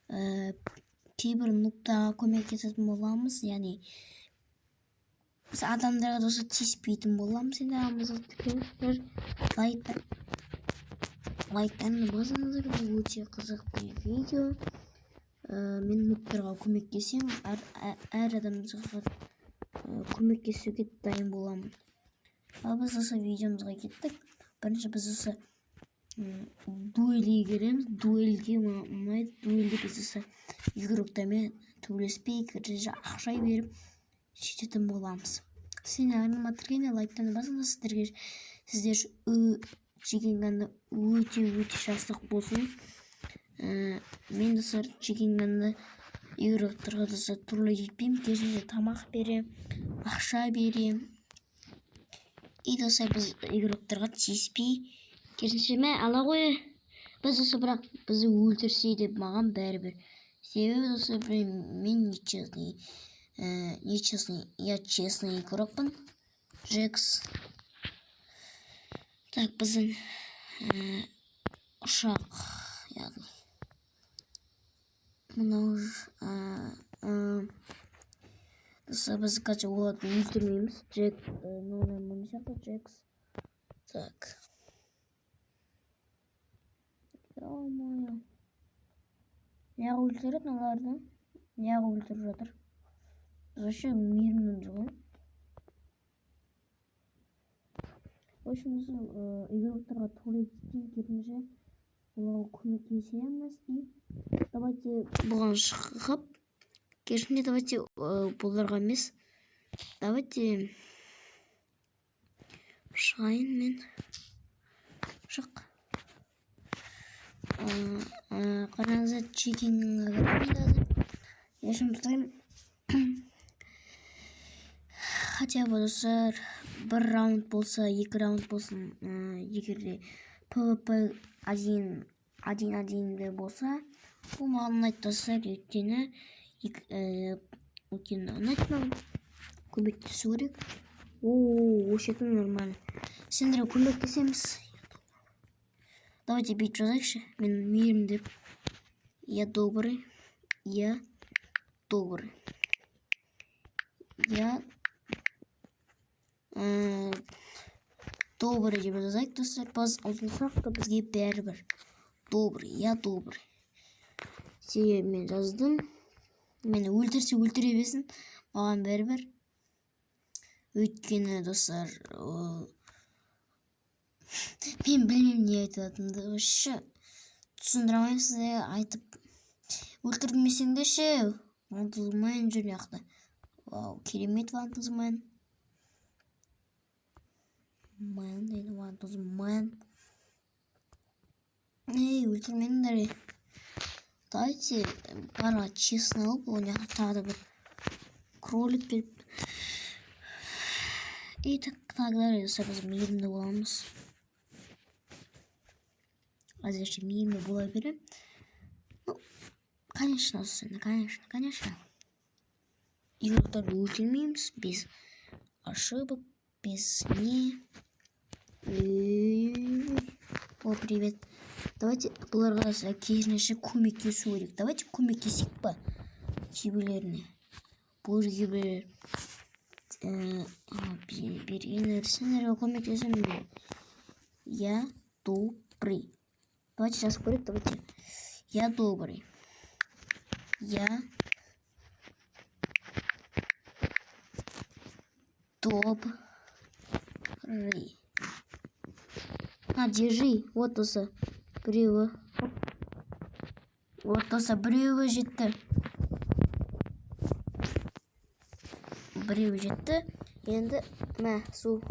Кейбір нубтарға көмектесетін боламыз, яғни біз адамдарға достар тиіспейтін боламыз. Енді арамызда тіркеліңіздер, лайктарыңды басыңыздар. Бұл өте қызықты видео. Мен нубтарға көмектесемін, әр адамға көмектесуге дайын боламын. Ал біз осы видеомызға кеттік. Бірінші біз осы дуэльге кіреміз. Дуэльге ұнайды. Дуэльде біз осы игроктармен төбелеспей, керісінше ақша беріп жететін боламыз. Сен арнама тіркеліңдер, лайктан басыңдар. Сіздер жегенганды өте-өте жақсылық болсын. Мен достар жегенганды игроктарға достар түрлі жетпеймін, керісінше тамақ берем, ақша берем. И достар біз игроктарға тиіспей, керісінше мә ала ғой. Біз достар бірақ бізді өлтірсе деп маған бәрібір. Себебі достар мен нечестный, я честный игрокпын. Джекс. Так, біздің ұшақ, яғни мынау, достар біз қазір оларды өлтірмейміз. Джек, мынау сияқты Джекс. Так. Ё-моё. Неғып өлтіреді мыналарды? Неғып өлтіріп жатыр? Вообще мейірімді ғой. В общем, біз игроктарға туалеттен керісінше оларға көмектесеміз. И давайте бұған шығып, керісінше давайте бұларға емес, давайте шығайын мен. Шық. Қараңыздар, чекингге кіремін қазір. Ешім ұстаймын. Хотя бы достар бір раунд болса, екі раунд болсын, егер де PvP один один болса, бұл маған ұнайды достар, өйткені ұнайды маған. Көмектесу керек. О, осы нормально. Сендерге көмектесеміз. Давайте бүйтіп жазайықшы. Мен мейірім деп. Я добрый. Я добрый. Я добрый деп жазайық достар. Біз ұтылсақ та бізге бәрібір. Добрый, я добрый. Себебі мен жаздым. Мені өлтірсе өлтіре берсін, маған бәрібір. Өйткені достар, мен білмеймін не айтатынымды. Вообще түсіндіре алмаймын сізге айтып. Өлтірмесеңдерші, вантузмен жүр мына. Вау, керемет вантузмен. Мен дейді вантузмен. Ей, өлтірмеңдер. Давайте барлығы честно болып, ол жақта тағы да бір кролик келіп. И так далее, достар, біз мейірімді боламыз. Әзірше мейірімді бола беремін. Ну, конечно, конечно, конечно. Игроктарды өлтірмейміз без ошибок, без не. О, привет. Давайте бұларға керісінше көмектесу керек. Давайте көмектесейік па кейбіреулеріне. Бұл кейбіреулер берген сендерге көмектесемін. Я добрый. Давайте жазып көрейік, давайте. Я добрый. Я добрый. На, держи. Вот осы біреуі. Вот осы біреуі жетті. Біреуі жетті. Енді мә, су.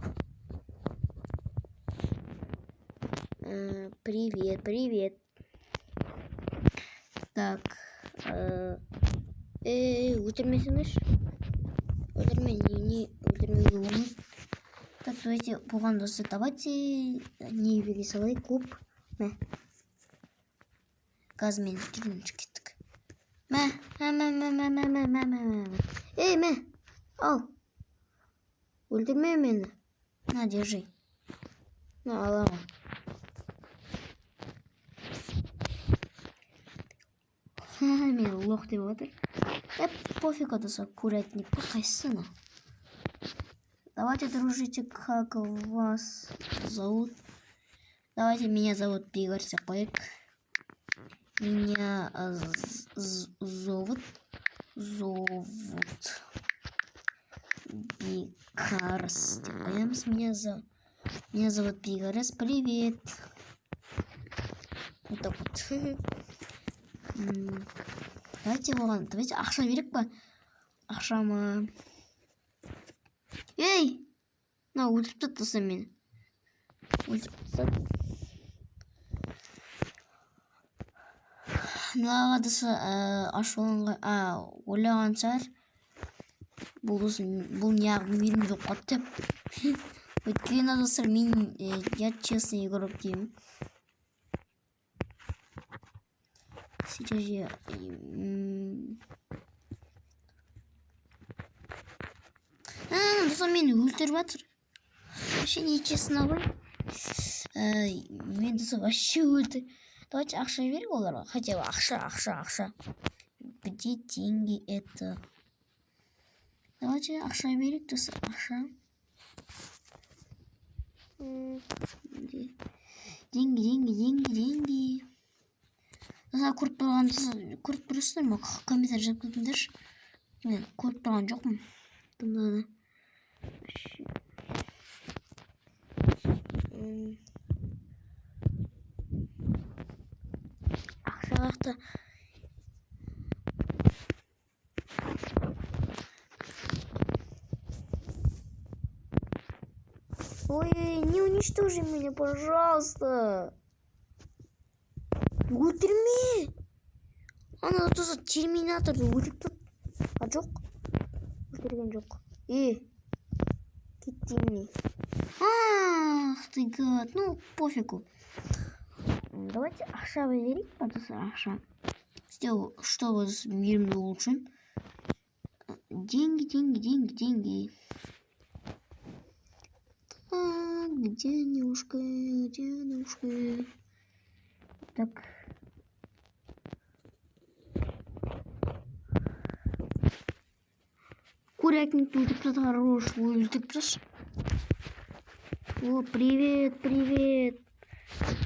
Привет, привет. Так. Өлтірмесеңдерші. Өлтірме, не өлтірмеуге болмайды. Так, давайте бұған достар, давайте не бере салайық, көп. Мә. Газмен жүріңіз, кеттік. Мә, мә, мә, мә, мә, мә, мә, мә, мә, мә. Ей, мә. Ал. Өлтірме мені. На, держи. На, аламын. Мен лох деп отыр. Пофиг, достар, курятник қайсысы? Давайте дружите, как вас зовут? Давайте, меня зовут Игорь Сапоек. Меня зовут Бикарс. Меня зовут Бигарес. Привет. Вот так вот. Давайте оған, давайте ақша берейік па? Ақша ма? Ей! Мына өлтіріп тастады достар мені. Өлтіріп тастады. Мынаға достар ашуланған, ойлаған шығар. Бұл достар, бұл неғып мейірім жоқ қой деп. Өйткені достар, мен я честный игрок деймін. Сейчас я... Достар, мені өлтіріп жатыр. Вообще нечестно ғой. Мен достар вообще өлтір. Давайте ақша берейік оларға. Хотя бы ақша, ақша, ақша. Где деньги это? Давайте ақша берейік, достар, ақша. Деньги, деньги, деньги, деньги. Достар, көріп тұрған, көріп тұрсыздар ма? Комментарий жазып кетіңдерші. Мен көріп тұрған жоқпын. Ақша қаяқта? Ой, не уничтожи меня, пожалуйста. Өлтірме. Ана достар терминаторды өлтіріп тұр. А жоқ. Өлтірген жоқ. Кеттеме. Ах ты гад. Ну, пофигу. Давайте ақша берейік па, достар, ақша. Чтобы мирімді улучшим. Деньги, деньги, деньги, деньги. Так, где девушка, где девушка? Так. Курятник тут кто-то хорош, ой, ты псаш. О, привет, привет.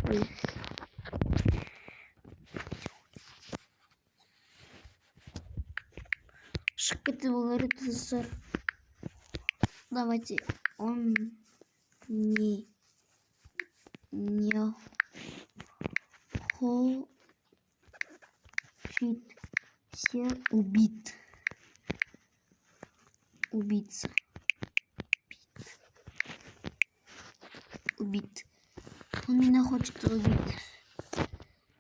Ой. Шикарный говорит, сэр. Давайте, он не хочет все убит. Убийца. Убит. Он меня хочет убить.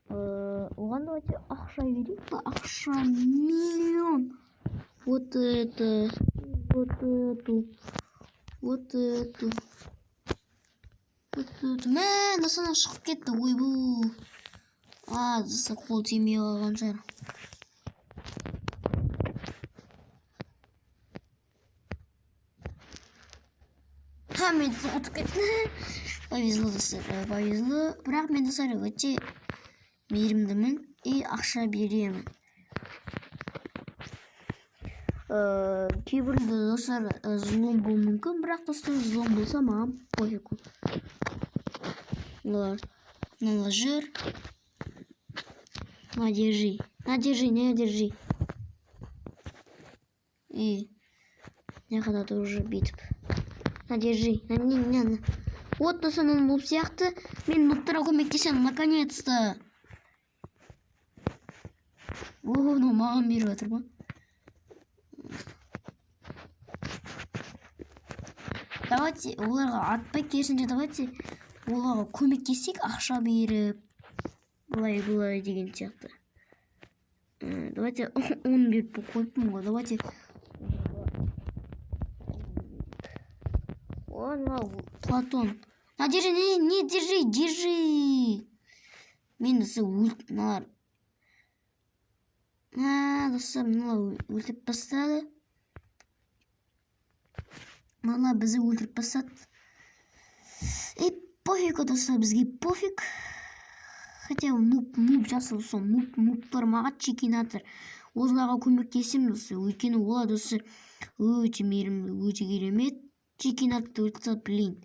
Оған давайте ақша берейік па? Ақша миллион. Вот это. Вот эту. Вот эту. Вот эту. Мә, насана шығып кетті. Ойбу. А, қол тимей қалған шығар. Ха, мен ұтып кеттім. Повезло, достар, повезло. Бірақ мен, достар, өте мейірімдімін и ақша беремін. Кейбір достар злом болуы мүмкін, бірақ достар злом болса маған пофигу. Мыналар жүр. На, держи. На, держи, не держи. И я когда-то уже бүйтіп. На, держи. На, не, не, на. Вот, достар, мына нуб сияқты. Мен нубтарға көмектесемін, наконец-то. О, мынау маған беріп жатыр ма? Давайте оларға атпай, керісінше давайте оларға көмектесейік, ақша беріп, былай былай деген сияқты. Давайте он беріп қойыппын ғой. Давайте. О, мынау Платон. На, держи, не, не, держи, держи. Мен достар мыналар. Достар, мыналар өлтіріп тастады. Мыналар бізді өлтіріп тастады. Эй, пофиг, достар, бізге пофиг. Хотя нуб, нуб жасыл, сол нуб, нубтар маған чекинатор. Осыларға көмектесемін, достар. Өйткені олар, достар, өте мейірімді, өте керемет. Чекинаторды өлтіріп тастады, блин.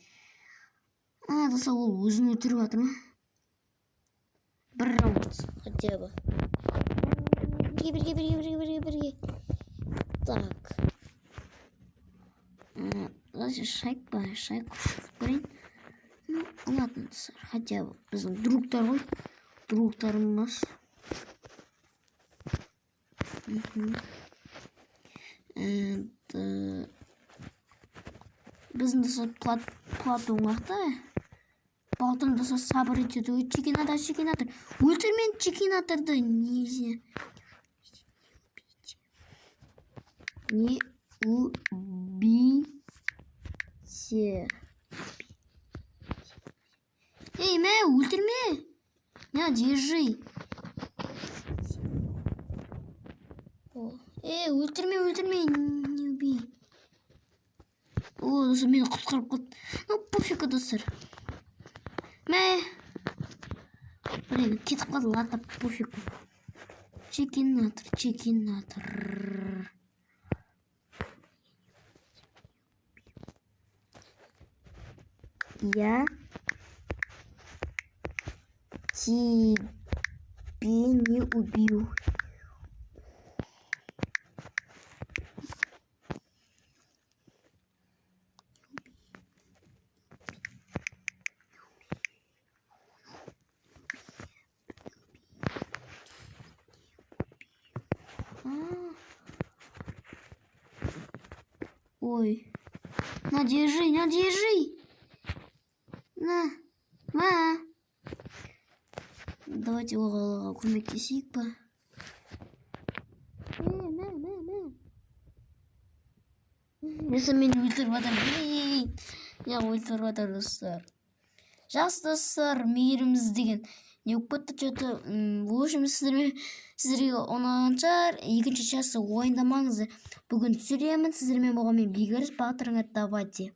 А, достар, ол өзін өлтіріп жатыр ма? Бір раунд хотя бы. Бірге, бірге, бірге, бірге, бірге, бірге. Так. Давайте шайк па, шайк көрейін. Ну, ладно, достар, хотя бы біздің другтар ғой. Другтарымыз. Біздің, достар, платон уақыты. Платон, достар, сабыр етеді. Ой, чекинатор, чекинатор. Өлтірмен чекинаторды. Нельзя. Не убейте. Эй, мә, өлтірме. На, держи. О, эй, өлтірме, өлтірме, не убей. О, достар, мені құтқарып қалды. Ну, пофиг, достар. Мә. Блин, кетіп қалды, ладно, пофиг. Чекинатор, чекинатор. Я тебе не убью. Ой. На, держи, на, держи. На, ма. Давайте оғалаға көмектесейік па? Мә, мә, мә, мә. Несі мені өлтіріп жатыр? Блин. Я өлтіріп жатыр, достар. Жақсы, достар, мейіріміз деген не болып кетті что-то. В общем, сіздерге ұнаған шығар. Екінші часты уайымдамаңыздар. Бүгін түсіремін. Сіздермен болған мен Бекарыс. Бақтарыңа давайте.